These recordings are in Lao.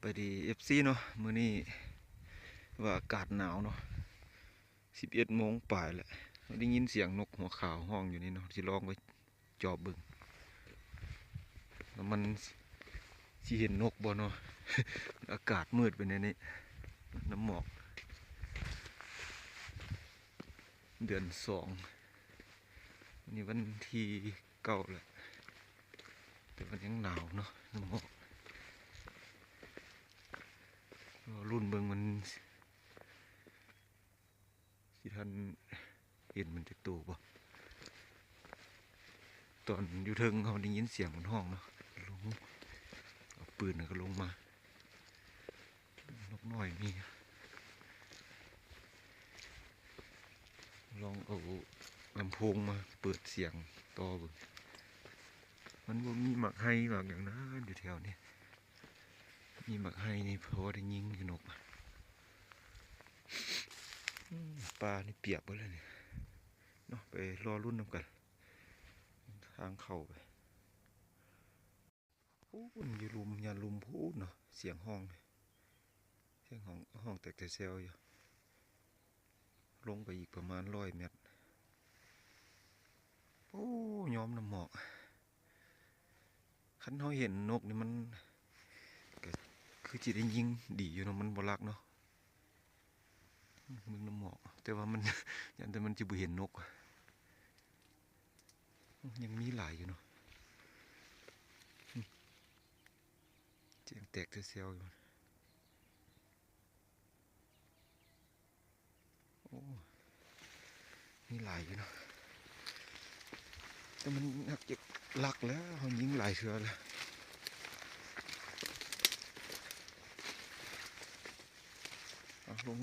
ໄປດີ ເອັຟຊີ ເນາະ, ມື້ນີ້ວ່າອາກາດໜາວເນາະ, ສິບເອັດໂມງປາຍແລ້ວ, ໄດ້ຍິນສຽງນົກຫົວຂາວຮ້ອງຢູ່ນີ້ເນາະ, ຊິລອງໄປຈອບເບິ່ງ ວ່າມັນຊິເຫັນນົກບໍ່ເນາະ. ອາກາດມືດເປັນແນວນີ້, ນ້ຳໝອກ ເດືອນສອງ ມື້ນີ້ວັນທີເກົ້າແລ້ວ, ແຕ່ມັນຍັງໜາວເນາະ, ນ້ຳໝອກ. ລໍລຸ້ນເບິ່ງມັນຊິທັນເຫັນມັນຈັກໂຕບໍ່. ຕອນຢູ່ເທິງເຮົາໄດ້ຍິນສຽງມັນຮ້ອງເນາະ, ລົງເອົາປືນແລ້ວກໍລົງມາ. ນົກນ້ອຍມີ. ລອງເອົາລຳໂພງມາເປີດສຽງຕໍ່ເບິ່ງ. ມັນບໍ່ມີໝາກໄຮ່ໝາກຫຍັງນະຢູ່ແຖວນີ້, ມີໝາກໄຮ່ນີ້ພໍໄດ້ຍິງຢູ່ນົກ. ອືມ ປ່ານີ້ປຽກເບິດແລ້ວນີ້ເນາະ, ໄປລໍລຸ້ນນຳກັນທາງເຂົ້າໄປ. ພຸ້ນຢູ່ລຸ່ມ ຍາລຸ່ມພຸ້ນເນາະ, ສຽງຮ້ອງ ສຽງຮ້ອງ ຮ້ອງແຕກແຊວໆຢູ່. ລົງໄປອີກປະມານຮ້ອຍແມັດ. ໂອ້ ຍອມນ້ຳໝອກ. ຄັນເຮົາເຫັນນົກນີ້ມັນກໍຄືຊິໄດ້ຍິງດີຢູ່ເນາະ, ມັນບໍ່ລັກເນາະ. ເບິ່ງນ້ຳໝອກ, ແຕ່ວ່າມັນ ຢ້ານແຕ່ມັນຊິບໍ່ເຫັນນົກ. ຍັງມີຫຼາຍຢູ່ເນາະ, ສຽງແຕກແຊວໆຢູ່. ໂອ້ ມີຫຼາຍຢູ່ເນາະ, ແຕ່ມັນຮັກຈະລັກແລ້ວ, ເຮົາຍິງຫຼາຍເທື່ອແລ້ວ. ເອົາ ລົງ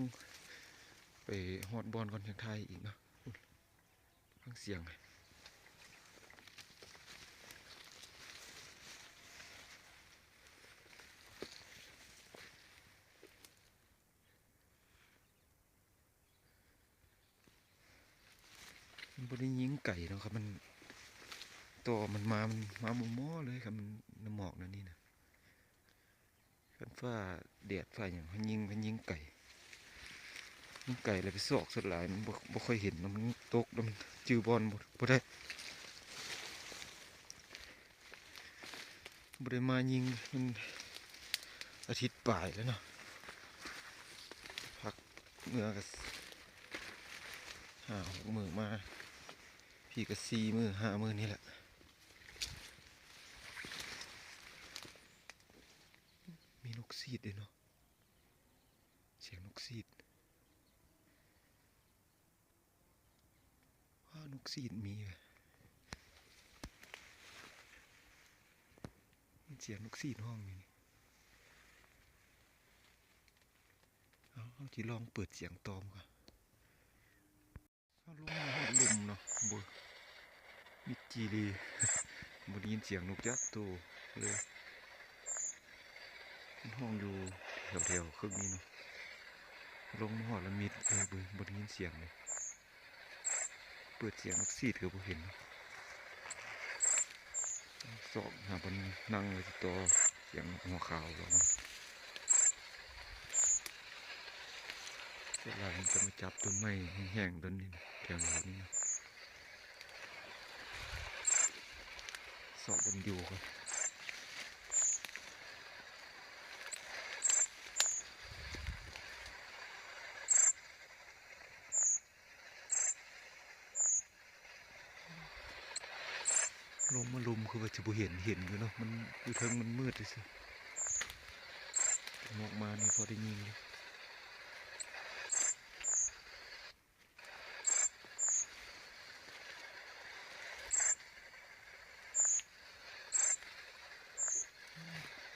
ໄປຮອດບ່ອນກ່ອນ ຈັ່ງຖ່າຍອີກເນາະ. ຟັງສຽງ. ມັນບໍ່ໄດ້ຍິງໄກເນາະ, ຄັນມັນ ຕໍ່ມັນມາ ມັນມາໝໍ່ໆເລີຍ, ຄັນມັນນ້ຳໝອກແນວນີ້ນະ. ຄັນຟ້າແດດຟ້າຫຍັງ ເຮົາຍິງ ເຮົາຍິງໄກ ຍິງໄກແລ້ວໄປຊອກສ່ວນຫຼາຍ ມັນບໍ່ ບໍ່ຄ່ອຍເຫັນເນາະ, ມັນຕົກແລ້ວມັນຈື່ບ່ອນບໍ່ ບໍ່ໄດ້. ບໍ່ໄດ້ມາຍິງເປັນອາທິດປາຍແລ້ວເນາະ, ພັກເມື່ອກໍຫ້າຫົກມື້ມາ, ພີ້ກໍສີ່ມື້ຫ້າມື້ນີ້ແຫຼະ. ມີນົກສີດເດ້ເນາະ, ສຽງນົກສີດ. ວ້າ ນົກສີດມີເວີ້ຍ, ຍິນສຽງນົກສີດຮ້ອງຢູ່ນີ້. ເອົາ ເຮົາຊິລອງເປີດສຽງຕໍ່ມັນກ່ອນ. ເຮົາລົງມາຮອດລຸ່ມເນາະ, ບໍ່ ມິດຈີ່ຫຼີ່, ບໍ່ໄດ້ຍິນສຽງນົກຈັກໂຕເລີຍ. ມັນຮ້ອງຢູ່ແຖວໆເຄິ່ງນີ້ເນາະ, ລົງມາຮອດລະມິດເລີຍ, ບໍ່ ບໍ່ໄດ້ຍິນສຽງເລີຍ. ເປີດສຽງນົກສີດກໍບໍ່ເຫັນ. ຊອກຫາບ່ອນນັ່ງໄວ້ຕິດຕໍ່ສຽງຫົວຂາວລອງ. ສ່ວນຫຼາຍມັນຈະມາຈັບຕົ້ນໄມ້ແຫ້ງໆ ຕົ້ນນີ້ ແຖວນີ້. ຊອກບ່ອນຢູ່ກ່ອນ. ລົງມາລຸ່ມຄືວ່າຈະບໍ່ເຫັນ, ເຫັນຢູ່ເນາະ, ມັນຢູ່ເທິງມັນມືດຊື່ໆ. ອອກມານີ້ພໍໄດ້ຍິນຢູ່.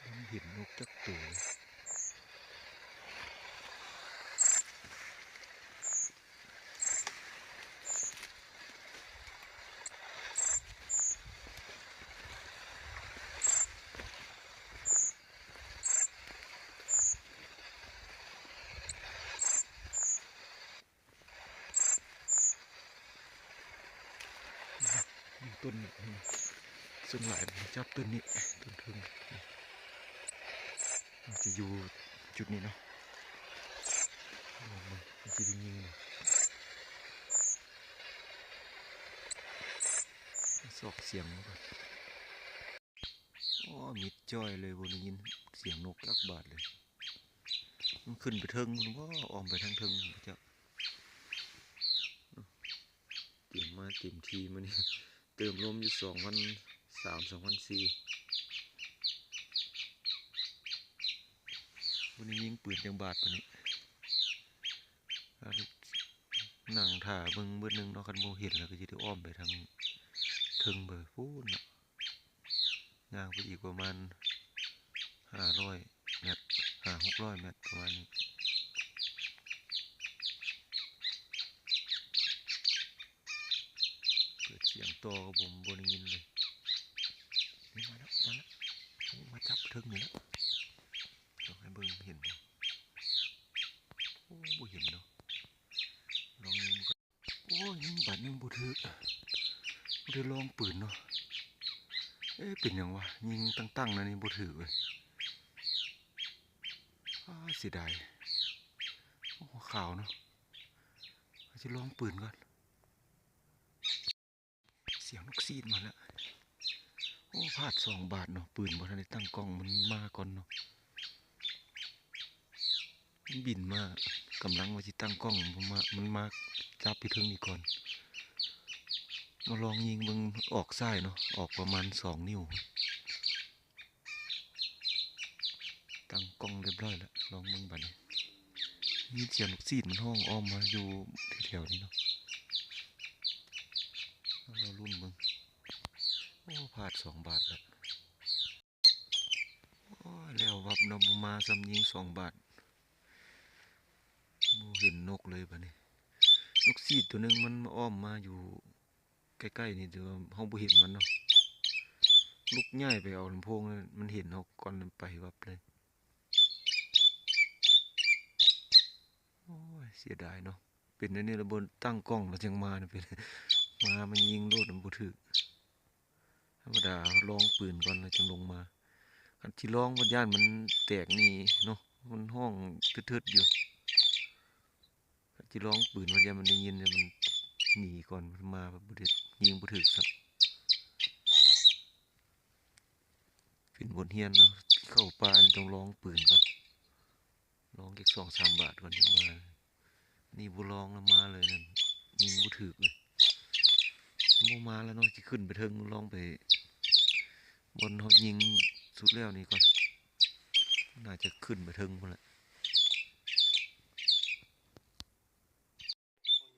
ບໍ່ເຫັນນົກຈັກໂຕ. ຢູ່ຕົ້ນນີ້ ສ່ວນຫຼາຍມັນຈັບຕົ້ນນີ້ ຕົ້ນເທິງ. ຈະຢູ່ຈຸດນີ້ເນາະ ໂອ້ຍ ມັນຊິໄດ້ຍິງເນາະ ຊອກສຽງມັນກ່ອນ. ໂອ້ ມິດຈ້ອຍເລີຍ ບໍ່ໄດ້ຍິນສຽງນົກຈັກບາດເລີຍ. ມັນຂຶ້ນໄປເທິງພຸ້ນບໍ ອ້ອມໄປທາງເທິງພຸ້ນຈັກ. ຕຽມມາເຕັມທີ່ມື້ນີ້ ເຕີມລົມຢູ່ສອງພັນສາມ ສອງພັນສີ່ ບໍ່ໄດ້ຍິງປືນຈັກບາດປານນີ້. ນັ່ງຖ້າເບິ່ງເບິດໜຶ່ງເນາະ ຄັນບໍ່ເຫັນແລ້ວກໍຊິໄດ້ອ້ອມໄປທາງເທິງເບີພຸ້ນເນາະ. ຍ່າງໄປອີກປະມານຫ້າຮ້ອຍແມັດ ຫ້າຫົກຮ້ອຍແມັດປະມານນີ້. ເປີດສຽງຕໍ່ກໍບໍ່ ບໍ່ໄດ້ຍິນເລີຍ. ນີ້ມາແລ້ວ ມາແລ້ວ ໂອ້ ມາຈັບເທິງນີ້ແລ້ວ. ລອງໃຫ້ເບິ່ງເຫັນບໍ່? ໂອ້ ບໍ່ເຫັນເນາະ ລອງຍິງເບິ່ງກ່ອນ. ໂອ້ຍ ຍິງບາດໜຶ່ງບໍ່ຖືກ ບໍ່ໄດ້ລອງປືນເນາະ. ເອະ ເປັນຫຍັງວະ ຍິງຕັ້ງໆ ແນວນີ້ບໍ່ຖືກເວີຍ. ອ້າ ເສຍດາຍ. ໂອ້ ຂາວເນາະ ຊິລອງປືນກ່ອນ. ສຽງນົກຊີດມາແລ້ວ. ໂອ້ ພາດສອງບາດເນາະ ປືນບໍ່ທັນໄດ້ຕັ້ງກ້ອງ ມັນມາກ່ອນເນາະ. ມັນບິນມາ ກຳລັງວ່າຊິຕັ້ງກ້ອງ ມັນມາ ມັນມາຈັບຢູ່ເທິງນີ້ກ່ອນ. ມາລອງຍິງເບິ່ງ ອອກຊ້າຍເນາະ ອອກປະມານສອງນິ້ວ. ຕັ້ງກ້ອງຮຽບຮ້ອຍແລ້ວ ລອງເບິ່ງບາດນີ້. ໄດ້ຍິນສຽງນົກຊີດມັນຮ້ອງອ້ອມມາຢູ່ແຖວໆ ນີ້ເນາະ. ເຮົາລໍລຸ້ນເບິ່ງ. ໂອ້ ພາດສອງບາດແລ້ວ. ໂອ້ຍ ແລ້ວວັບເນາະ ບໍ່ມາຊ້ຳ ຍິງສອງບາດ ບໍ່ເຫັນນົກເລີຍບາດນີ້. ນົກຊີດໂຕໜຶ່ງມັນອ້ອມມາຢູ່ໃກ້ໆ ນີ້ ແຕ່ວ່າເຮົາບໍ່ເຫັນມັນເນາະ. ລຸກຍ້າຍໄປເອົາລຳໂພງ ມັນເຫັນເຮົາກ່ອນ ໄປວັບເລີຍ. ໂອ້ຍ ເສຍດາຍເນາະ. ເປັນແນວນີ້ລະ ບໍ່ຕັ້ງກ້ອງລະຈັ່ງມານະ ເປັນ ມາ ມາຍິງໂລດ ມັນບໍ່ຖືກ. ທຳມະດາລອງປືນກ່ອນລະຈຶ່ງລົງມາ. ຄັນຊິລອງ ຢ້ານມັນແຕກໜີເນາະ ມັນຮ້ອງເທີດໆ ຢູ່. ຊິລອງປືນ ວ່າຢ້ານມັນໄດ້ຍິນ ແລ້ວມັນໜີກ່ອນ ມາບໍ່ໄດ້ ຍິງບໍ່ຖືກຊ້ຳ. ເປັນບົດຮຽນເນາະ ເຂົ້າປ່ານີ້ຕ້ອງລອງປືນກ່ອນ ລອງຈັກສອງສາມບາດກ່ອນຈັ່ງມາ. ນີ້ບໍ່ລອງແລ້ວມາເລີຍນັ້ນ ຍິງບໍ່ຖືກເລີຍ. ບໍ່ມາແລ້ວເນາະ ຊິຂຶ້ນໄປເທິງ ລອງໄປບ່ອນເຮົາຍິງສຸດແລ້ວນີ້ກ່ອນ ໜ້າຈະຂຶ້ນໄປເທິງພຸ້ນແຫຼະ.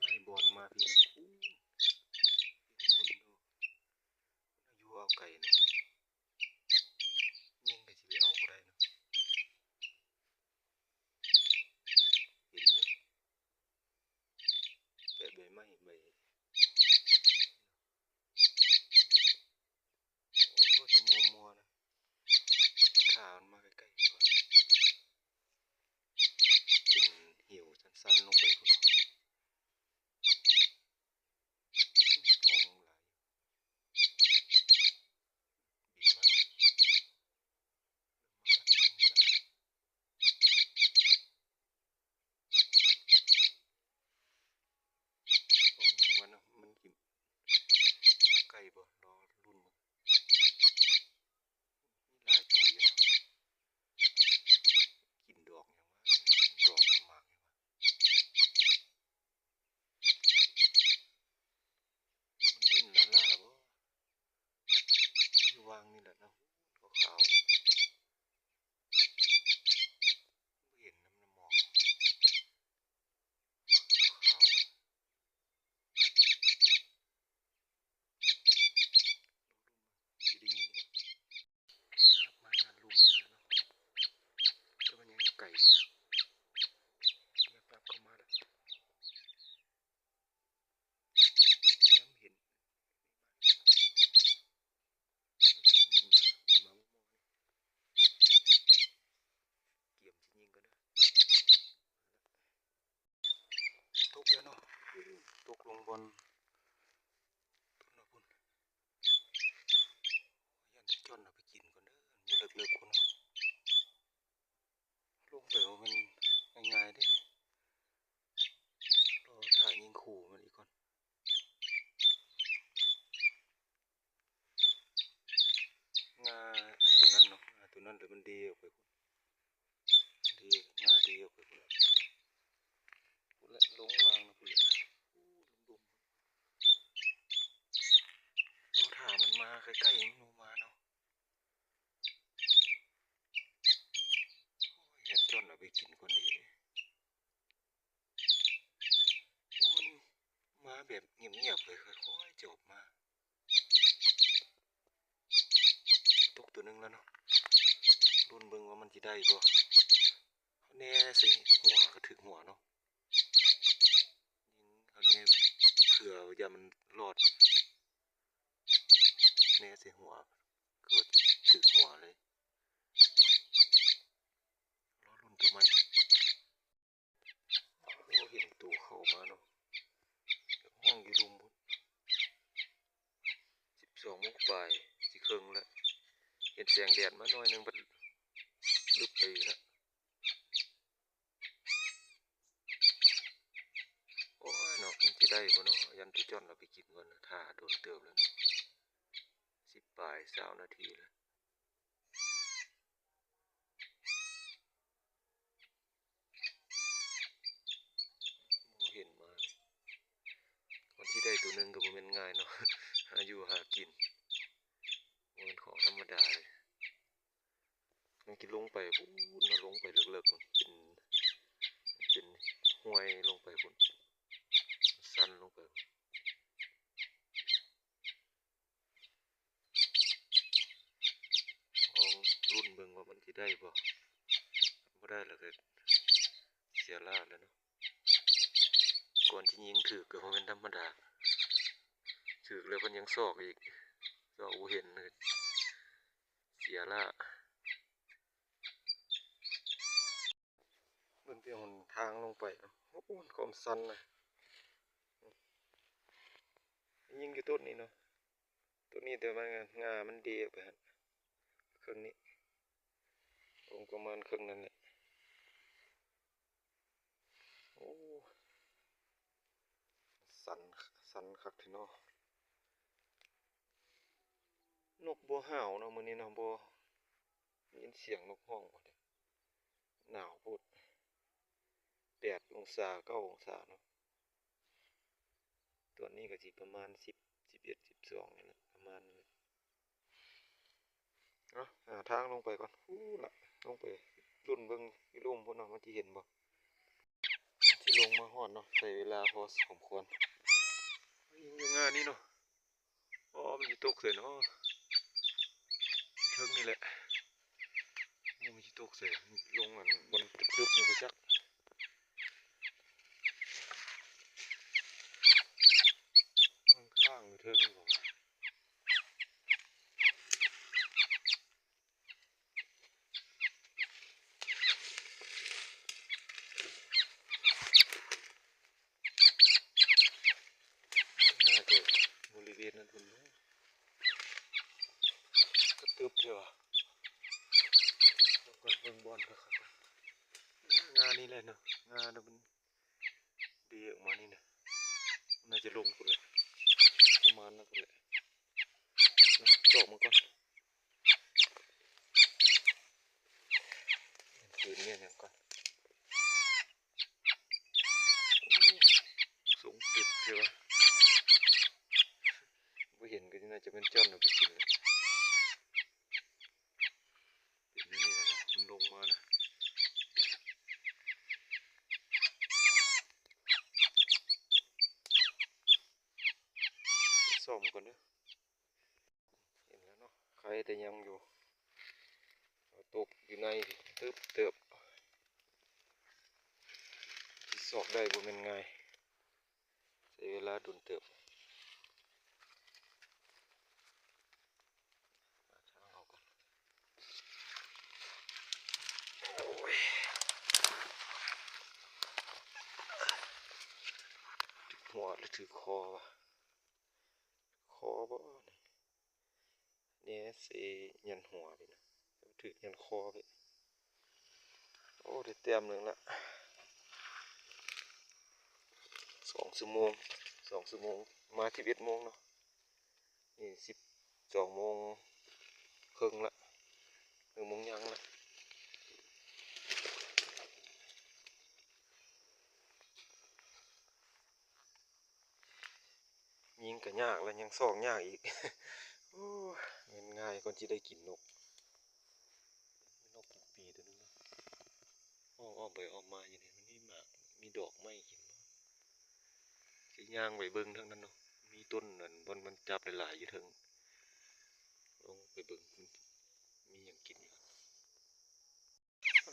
ຍ້າຍບ່ອນມາພີ້ ຢູ່ເອົາໄກເນາະ ຍິງກໍຊິໄປເອົາບໍ່ໄດ້ເນາະ. ເຫັນຢູ່ ແປະໃບໄມ້ໃບ ໂອ້ຍ ໂອ້ຍ ຕົວມົວໆ ນະ ຖ້າມັນມາໃກ້ໆ ກ່ອນ ເປັນຫິວສັ້ນໆ ລົງໄປພຸ້ນ ຫ້ອງຫຼາຍ ບິນມາ ມາລະ ມາລະ. ລອງເບິ່ງວ່ານະ ມັນຊິມາໃກ້ບໍ່ ລໍລຸ້ນເບິ່ງ. ມີຫຼາຍໂຕຢູ່ນະ ກິນດອກຫຍັງວະ ດອກໝາກຫຍັງວະ. ມັນດິ້ນລ້າໆ ບໍ່ ຢູ່ຫວ່າງນີ້ແຫຼະເນາະ ຂາວໆ ບໍ່ເຫັນນຳ ນຳໝອກ ຂາວໆ ຊິໄດ້ຍິນບໍ່ ມັນຫຍັບມາຫາລຸ່ມນີ້ແຫຼະເນາະ ແຕ່ມັນຍັງໄກຢູ່ ຫຍັບໆ ເຂົ້າມາແລ້ວ. ແນມເຫັນ ບິນມາ ບິນມາໝໍໆ ກຽມຊິຍິງກ່ອນເດີ. ຕົກແລ້ວເນາະ ຕົກລົງບ່ອນ ພຸ້ນເນາະ ພຸ້ນ ຢ້ານຈະຈ້ອນເອົາໄປກິນກ່ອນເດີ ຢູ່ເລິກໆ ພຸ້ນເນາະ. ມັນເດອອກໄປພຸ້ນ ເດ ງາເດອອກໄປພຸ້ນລະ ພຸ້ນລະ ລົງວາງນະພຸ້ນລະ ພຸ້ນ ລຸ່ມໆ ເຮົາຖ້າມັນມາໃກ້ໆ ມັນບໍ່ມາເນາະ ໂອ້ຍ ຢ້ານຈ້ອນເອົາໄປກິນກ່ອນເດ້. ໂອ້ ມັນມາແບບງຽບໆເລີຍ ຄ່ອຍໆຈອບມາ ຕົກຕົວໜຶ່ງແລ້ວເນາະ ລຸ້ນເບິ່ງວ່າມັນຊິໄດ້ບໍ່ ເຮົາແນໃສ່ຫົວກໍຖືກຫົວເນາະ ຍິງເຮົາແນເພື່ອວ່າຢ້ານມັນລອດ ແນໃສ່ຫົວກໍຖືກຫົວເລີຍ ລໍລຸ້ນຕົວໃໝ່. ໂອ້ ເຫັນໂຕເຂົ້າມາເນາະ ຮ້ອງຢູ່ລຸ່ມພຸ້ນ ສິບສອງໂມງປາຍ ຊິເຄິ່ງແລ້ວ ເຫັນແສງແດດມາໜ້ອຍໜຶ່ງ ບັດລຶບໄປອີກແລ້ວ ໂອ້ຍເນາະ ມັນຊິໄດ້ບໍ່ເນາະ ຢ້ານໂຕຈ້ອນເອົາໄປກິນກ່ອນ ຖ້າດົນເຕີບແລ້ວເນາະ ສິບປາຍ ຊາວນາທີແລ້ວ. ບໍ່ເຫັນມາ ກ່ອນຊິໄດ້ໂຕໜຶ່ງກໍບໍ່ແມ່ນງ່າຍເນາະ ຫາຢູ່ຫາກິນ ບໍ່ແມ່ນຂອງທຳມະດາເລີຍ ມັນຊິລົງໄປພຸ້ນເນາະ ລົງໄປເລິກໆ ເປັນ ເປັນຫ້ວຍລົງໄປພຸ້ນ ຊັນລົງໄປ. ລອງລຸ້ນເບິ່ງວ່າມັນຊິໄດ້ບໍ່ ຄັນບໍ່ໄດ້ແລ້ວກໍເສຍລາດແລ້ວເນາະ ກ່ອນທີ່ຍິງຖືກກໍບໍ່ແມ່ນທຳມະດາ ຖືກແລ້ວເພິ່ນຍັງຊອກອີກ ຊອກບໍ່ເຫັນ ເສຍລາດ ເບິ່ງແຕ່ຫົນທາງລົງໄປເນາະ ໂອ້ ຄວາມຊັນນະ ຍິງຢູ່ຕົ້ນນີ້ເນາະ ຕົ້ນນີ້ ແຕ່ວ່າງາມັນເດອອກໄປຫັ້ນ ເຄິ່ງນີ້ ລົງປະມານເຄິ່ງນັ້ນແຫຼະ ໂອ້ ຊັນ ຊັນຄັກແທ້ເນາະ ນົກບໍ່ຮ້າວເນາະ ມື້ນີ້ເນາະ ບໍ່ໄດ້ຍິນສຽງນົກຮ້ອງ ໜາວໂພດ ແປດອົງສາ ເກົ້າອົງສາເນາະ ຕອນນີ້ກໍຊິປະມານສິບ ສິບເອັດ ສິບສອງນີ້ແຫຼະ ປະມານນີ້ແຫຼະ ເອົາ ຫາທາງລົງໄປກ່ອນ ພຸ້ນລະ ລົງໄປລຸ້ນເບິ່ງຢູ່ລຸ່ມພຸ້ນເນາະ ມັນຊິເຫັນບໍ່ ຊິລົງມາຮອດເນາະ ໃຊ້ເວລາພໍສົມຄວນ ຢູ່ງານີ້ເນາະ ອໍ ມັນຊິຕົກໃສເນາະ ເທິງນີ້ແຫຼະ ໂອ້ ມັນຊິຕົກໃສ ລົງອັນບ່ອນຕຶບໆນີ້ບໍ່ຈັກ ມັນຄ້າງຢູ່ເທິງນີ້ບໍ່ ໜ້າຈະບໍລິເວນນັ້ນພຸ້ນເນາະ ກະຕຶບແທ້ວ່າ ເບິ່ງບ່ອນຄັກໆ ງານີ້ແຫຼະເນາະ ງານີ້ມັນ ເດອອກມານີ້ນະ ໜ້າຈະລົງພຸ້ນແຫຼະ ປະມານນັ້ນພຸ້ນແຫຼະ ເນາະ ຈອກມັນກ່ອນ ຄືນແມ່ນຫຍັງກ່ອນ ໂອ້ ສູງຕຶບເລີຍວ່າ ບໍ່ເຫັນກໍໜ້າຈະແມ່ນຈ້ອນເອົາໄປກິນແຫຼະ. ເປັນແນວນີ້ແຫຼະເນາະ ມັນລົງມານະ ສ່ອງກ່ອນເດີ ເຫັນແລ້ວເນາະ ໄຄແຕ່ຍັງຢູ່ ຕົກຢູ່ໃນຕຶບເຕີບ ຊິຊອກໄດ້ບໍ່ແມ່ນງ່າຍ. ໃຊ້ເວລາດົນເຕີບ ຫາທາງອອກກ່ອນ ໂອ້ຍ ຖືກຫົວຫຼືຖືກຄໍວະ ຄໍບໍ່ນີ້ ແນໃສ່ຢັນຫົວໄປນະ ຖືກຢັນຄໍໄປ. ໂອ້ ໄດ້ແຕ້ມໜຶ່ງລະ ສອງຊົ່ວໂມງ ສອງຊົ່ວໂມງ ມາສິບເອັດໂມງເນາະ ນີ້ສິບສອງໂມງເຄິ່ງລະ ເບິ່ງໝ່ອງຍ່າງລະ ຍິງກະຍາກ ແລະຍັງຊອກຍາກອີກ. ໂອ້ຍ ແມ່ນງ່າຍກ່ອນຊິໄດ້ກິນນົກ. ນົກກິນປີໂຕໜຶ່ງເນາະ ຮ້ອງອ້ອມໄປອ້ອມມາຢູ່ນີ້ ມັນມີໝາກ ມີດອກໄມ້ກິນບໍ່? ຊິຍ່າງໄປເບິ່ງທາງນັ້ນເນາະ ມີຕົ້ນອັນ ບ່ອນມັນຈັບຫຼາຍໆຢູ່ເທິງ ລອງໄປເບິ່ງ ມີຫຍັງກິນຢູ່.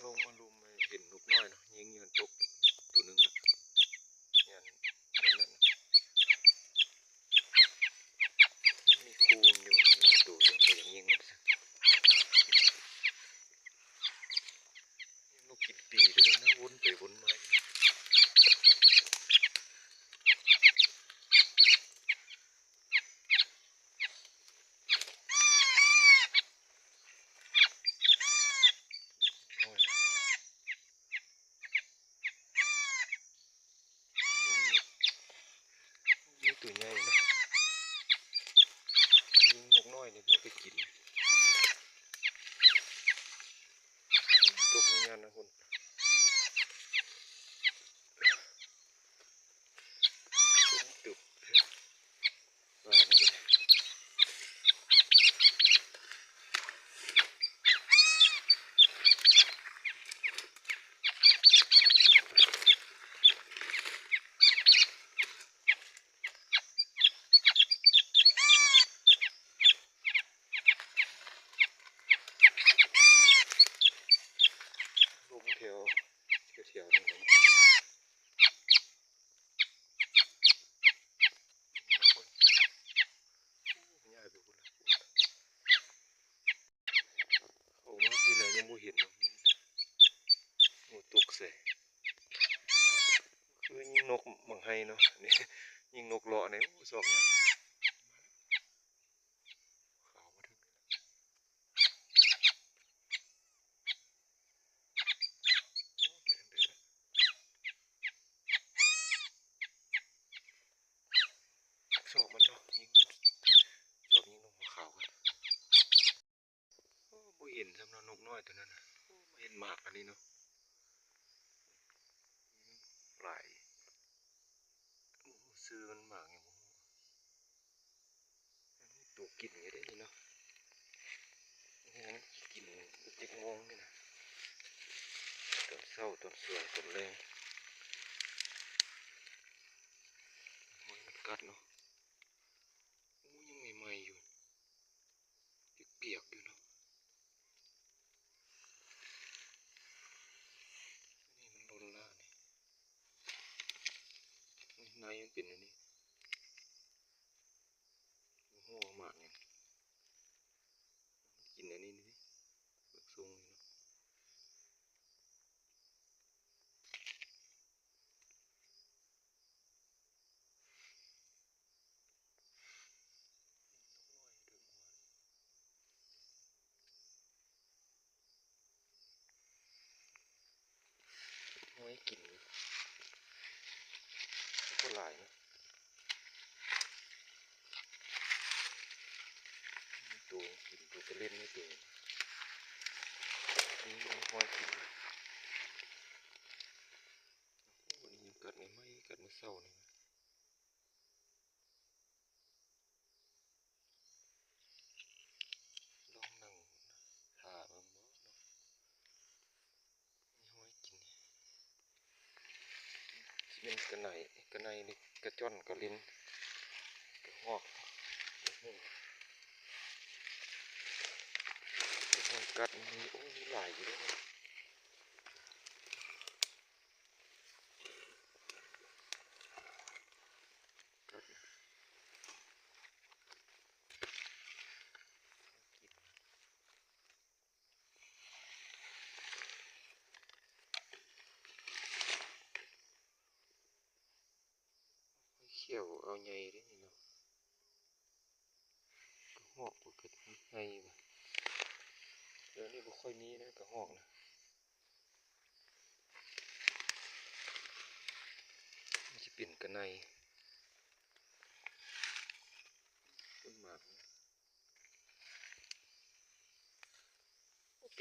ລົງມາລຸ່ມ ເຫັນນົກນ້ອຍເນາະ ຍິງຢູ່ຫັ້ນ ຕົກໂຕໜຶ່ງລະ ແມ່ນ ແມ່ນນັ້ນ ມີຄູ່ມັນຢູ່ ມີຫຼາຍໂຕຢູ່ ບໍ່ຢາກຍິງມັນ. ນົກກິນປີໂຕໜຶ່ງນະ ວົນໄປວົນມາຢູ່. ໂອ້ຍ ອືມ ມີໂຕໃຫຍ່ເນາະ ຍິງນົກນ້ອຍນີ້ບໍ່ໄປກິນ ຕົກໃນຍາມນະພຸ້ນ. ຕຶບ ປານີ້ກໍໄດ້ ລົງແຖວ ແຖວໆນີ້ ຍ້າຍໄປພຸ້ນລະ ເຂົ້າມາພີ້ແລ້ວຍັງບໍ່ເຫັນເນາະ ໂອ້ ຕົກໃສ່ ຄືຍິງນົກບັງໄຮເນາະ ນີ້ ຍິງນົກເລາະນີ້ ໂອ້ ຊອກຍາກ. ຂາວມາເຖິງນີ້ລະ ໂອ້ ໄປທາງໃດລະ ຊອກມັນເນາະ ຍິງ ຊອກຍິງນົກຫົວຂາວກ່ອນ. ໂອ້ ບໍ່ເຫັນຊ້ຳເນາະ ນົກນ້ອຍໂຕນັ້ນນະ ໂອ້ ມາເຫັນໝາກອັນນີ້ເນາະ ຫຼາຍ ໂອ້ ຊື່ມັນໝາກຫຍັງບໍ່ຮູ້ ໂຕກິນຢູ່ເດ້ນີ້ເນາະ ໂອ້ ມັນກິນຈັກໂມງນີ້ນະ ຕອນເຊົ້າ ຕອນສວຍ ຕອນແລງ ໂອ້ຍ ມັນກັດເນາະ ໂອ້ ຍັງໃໝ່ໆຢູ່ ປຽກໆຢູ່ເນາະ ນີ້ມັນຫຼົ່ນລະນີ້ ໃນມັນເປັນແນວນີ້ ບໍ່ຮູ້ວ່າໝາກຫຍັງ ກິນອັນນີ້ນີ້ ເບິ່ງຊົງນີ້ເນາະ. ຫ້ອຍກິນຢູ່ ບໍ່ຫຼາຍນະ ໂຕກິນ ໂຕກະເຫຼັ້ນໃນໂຕ ນີ້ຫ້ອຍກິນ ໂອ້ ນີ້ກັດໃໝ່ໆ ກັດມື້ເຊົ້ານີ້. ລອງນັ່ງຖ້າເບິ່ງບໍ່ເນາະ ມີຫອຍກິນ ຊິເປັນກະໄນ ກະໄນນີ້ ກະຈ້ອນ ກະເຫຼັ້ນ ກະຮອກ ກະຫູ ກະຫອຍກັດ ມີ ໂອ້ ມີຫຼາຍຢູ່ເດ້. ຂຽວເອົາໃຫຍ່ເດ້ນີ້ເນາະ ກະຮອກກໍຄືໃຫຍ່ວ່າ ດຽວນີ້ບໍ່ຄ່ອຍມີແລ້ວກະຮອກນະ. ມັນຊິເປັນກະໄນ ຕົ້ນໝາກ ໂອ້ ເປັ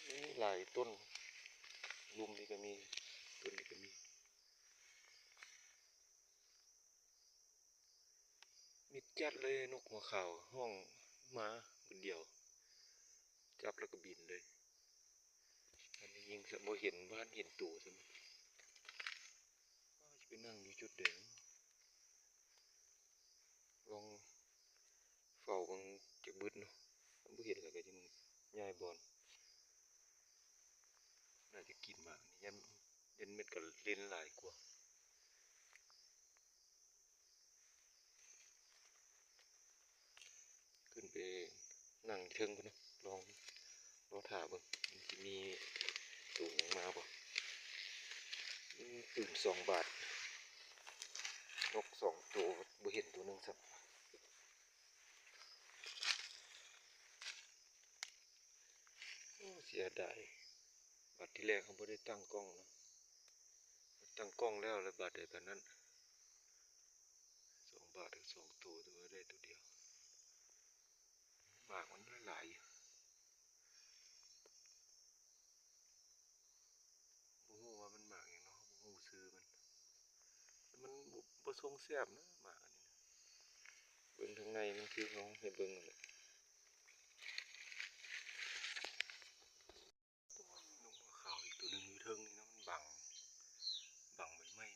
ມີຫຼາຍຕົ້ນ ລຸ່ມນີ້ກໍມີ ຕົ້ນນີ້ກໍມີ. ມິດຈັດເລີຍ ນົກຫົວຂາວຮ້ອງມາບຶດດຽວ ຈັບແລ້ວກໍບິນເລີຍ. ອັນນີ້ຍິງຊະບໍ່ເຫັນ ບໍ່ທັນເຫັນໂຕຊ້ຳ. ວ່າຊິໄປນັ່ງຢູ່ຈຸດໃດ ລອງເຝົ້າເບິ່ງຈັກບຶດເນາະ. ຄັນບໍ່ເຫັນແລ້ວກໍຈຶ່ງຍ້າຍບ່ອນ. ໜ້າຈະກິນໝາກນີ້ ຢ້ານ ຢ້ານເມັດກະເລັນຫຼາຍກວ່າ. ຂຶ້ນໄປນັ່ງເທິງພຸ້ນເນາະ ລອງ ລໍຖ້າເບິ່ງ ມັນຊິມີໂຕຫຍັງມາບໍ່. ອືມ ປືນສອງບາດ ນົກສອງໂຕ ບໍ່ເຫັນໂຕໜຶ່ງຊ້ຳ. ໂອ້ ເສຍດາຍ ບາດທີແລກເຮົາບໍ່ໄດ້ຕັ້ງກ້ອງເນາະ ຕັ້ງກ້ອງແລ້ວ ແລ້ວບາດໃດປານນັ້ນ. ສອງບາດ ສອງໂຕ ແຕ່ວ່າໄດ້ໂຕດຽວ. ໝາກມັນຫຼາຍໆຢູ່ ບໍ່ຮູ້ວ່າມັນໝາກຫຍັງເນາະ ບໍ່ຮູ້ຊື່ມັນ. ມັນບໍ່ ບໍ່ຊົງແຊບນະ ໝາກອັນນີ້ນະ. ເບິ່ງທາງໃນມັນຄືເຮົາໃຫ້ເບິ່ງຫັ້ນແຫຼະ. ນົກຫົວຂາວອີກໂຕໜຶ່ງຢູ່ເທິງນີ້ເນາະ ມັນບັງ ບັງໃບໄມ້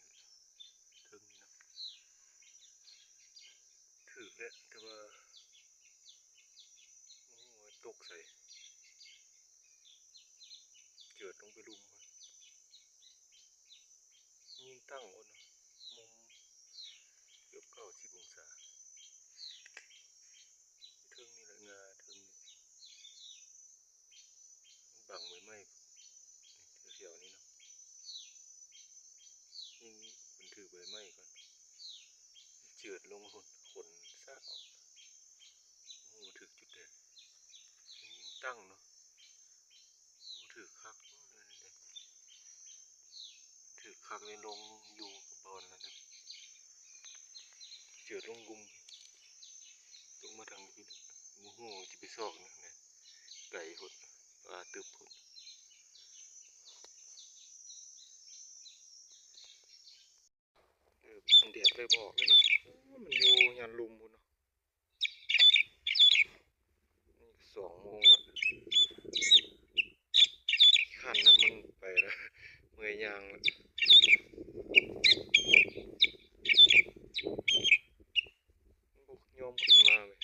ເທິງນີ້ເນາະ. ຖືກແຫຼະ ແຕ່ວ່າບໍ່ຮູ້ວ່າຕົກໃສ ເຈີດລົງໄປລຸ່ມພຸ້ນ. ຍິງຕັ້ງພຸ້ນເນາະ ມຸມເກືອບເກົ້າສິບອົງສາ. ເທິງນີ້ແຫຼະ ງ່າເທິງນີ້ ບັງໃບໄມ້ແຖວໆນີ້ເນາະ. ຍິງເພິ່ນຖືກໃບໄມ້ກ່ອນ ເຈີດລົງພຸ້ນ ຂົນຊະອອກ. ບໍ່ຮູ້ວ່າຖືກຈຸດໃດ ຍິງຕັ້ງເນາະ. ບໍ່ຖືກຄັກເລີຍເດ້ ຖືກຄັກເລີຍ ລົງຢູ່ກັບບ່ອນນັ້ນ ເຈີດລົງລຸ່ມ ລົງມາທາງນີ້ ບໍ່ຮູ້ຊິໄປຊອກຫຍັງແດ່ ໄກພຸ້ນ ປ່າຕຶບພຸ້ນ. ເອີ ແດດເລີ່ມອອກແລ້ວເນາະ ມັນຢູ່ຍານລຸ່ມພຸ້ນເນາະ. ນີ້ກໍສອງໂມງລະ ຂ້ານນຳມັນໄປລະ ເມື່ອຍຍ່າງລະ ບໍ່ຍອມຂຶ້ນມາເວີຍ.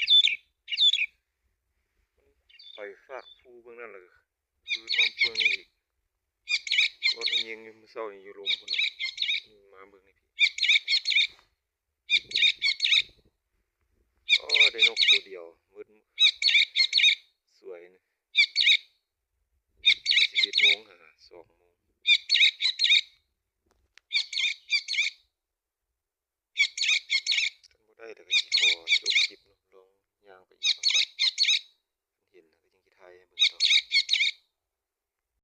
ໄປຟາກພູເບື້ອງນັ້ນລະ ຄືນມາເບິ່ງນີ້ອີກ. ລົດເຮົາຍິງຢູ່ມື້ເຊົ້ານີ້ຢູ່ລຸ່ມພຸ້ນເນາະ ຍິງມາເບິ່ງນີ້. ໂອ້ ໄດ້ນົກໂຕດຽວ ເບິດສວຍນີ້. ສິບເອັດໂມງຫາສອງໂມງ ຄັນບໍ່ໄດ້ແລ້ວກໍຊິ